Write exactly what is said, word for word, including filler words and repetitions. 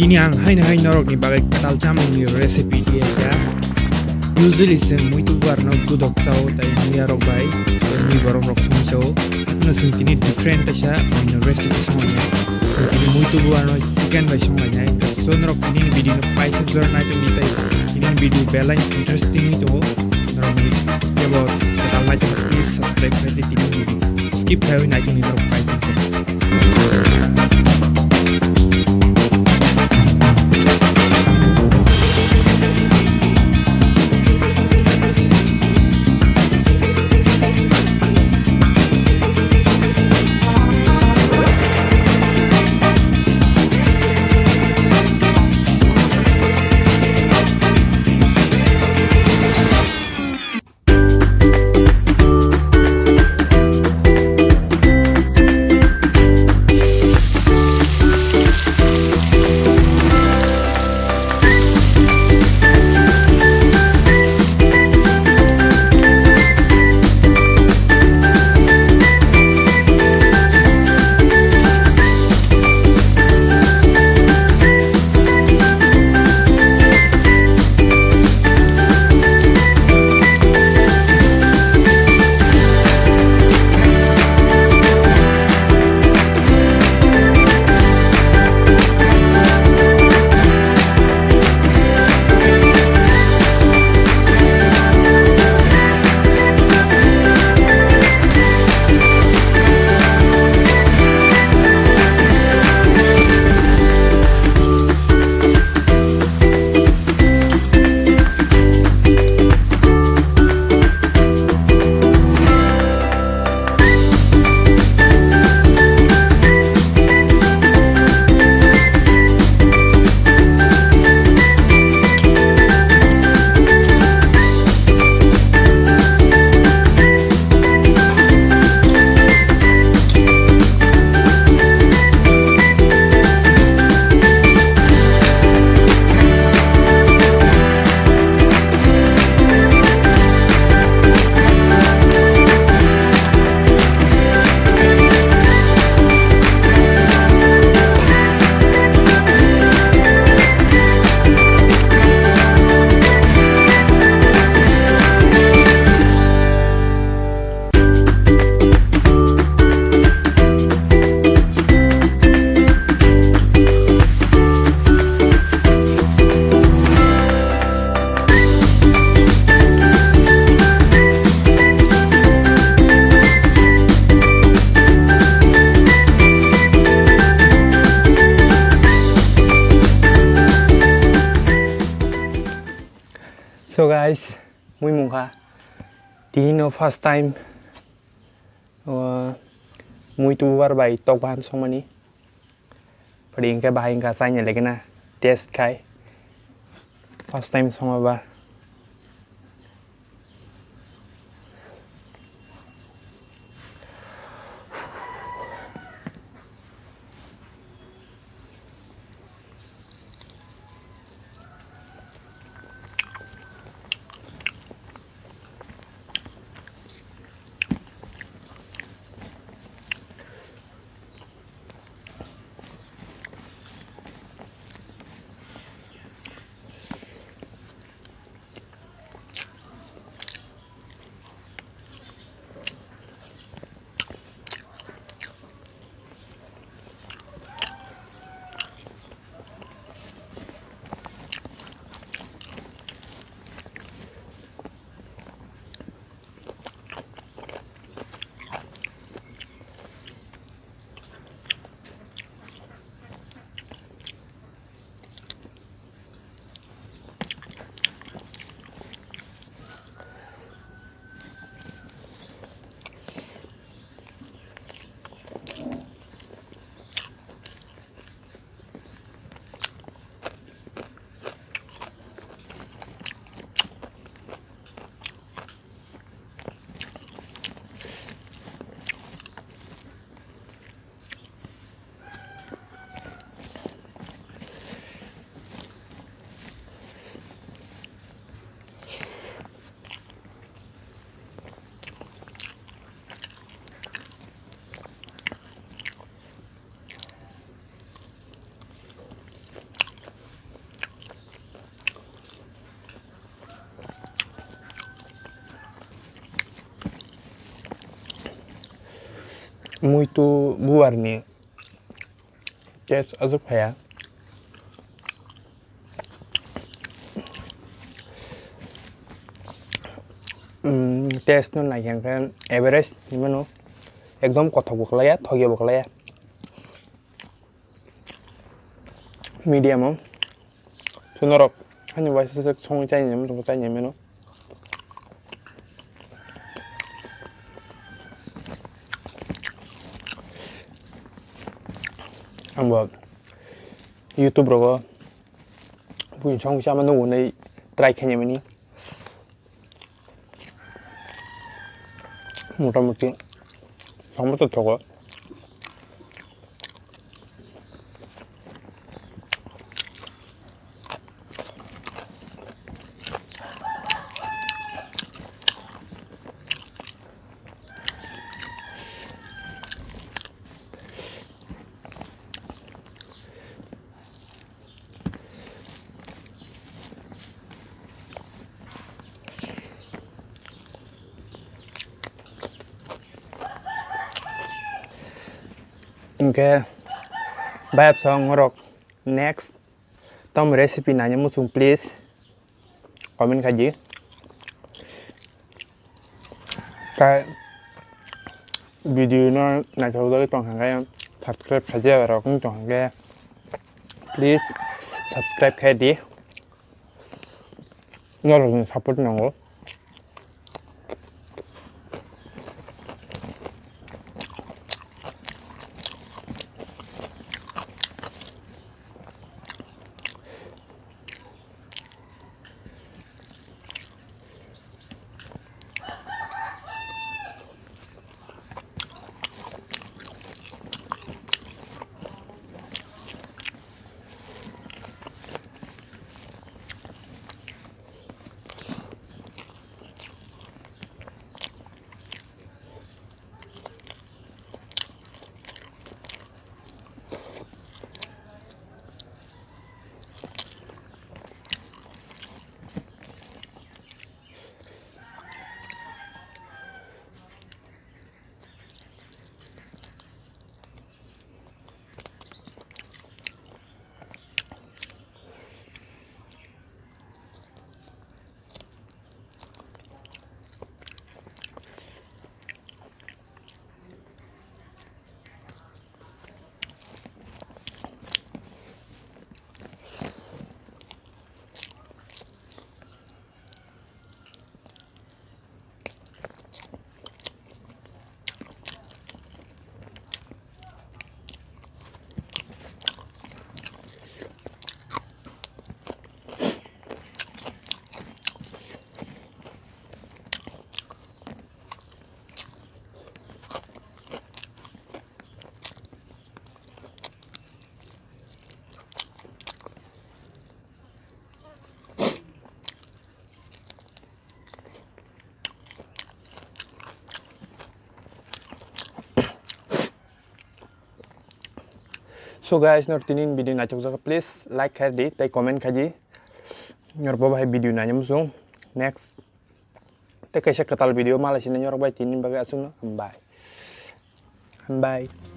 Tini ang haino hai norokni bagwi kwtal chamungni recipe diya kha. Usually chwng muitu buarno gudok chao tai muya rok bai, tei mui borok rok song chao. Haino chwng tini different kaisa muino recipe songlainai. Chwng tini muitu buarno chicken bai songlainai. So norok tini video no paithak jora naitongdi tai tini video belai interesting tongo. Norokni kebo kwtal naitong please subscribe khai tei tini video skip khaiwi naitongdi norok paithak jora. So guys, mui mungkha tini no first time, uh, muitu buar bai tok bahan songmani. Pwding khe bahai wngkha, chaina lekhe na test khai. First time songma ba. Muitu buarni taste aswk phaiya. Taste no naikhe hwnkhe average hinmano, ekdom kothok bo kwlaiya, thokya bo kwlaiya. Medium o. Chwng norok hani waisa se songwi chai nai mano, chai nai mano. Ang bo YouTube rogo buini song sama nugwi try khainai mani. Motamuti, tongmo to thogo. Hwnkhe bayapsong norok next tom recipe nai muchung, please comment khai di. Tai video no naithok jagwi tong kha khe subscribe khaijak rok wng tong kha khe please subscribe khai di. Norokni support nango. So guys, nor tini video naithok jak, please like khai di tei comment khai di. Nor bo bahai video naina muchung next. Tei kaisa kwtal video malai sini nor bai tini bagwi aswkno. Bye. Bye.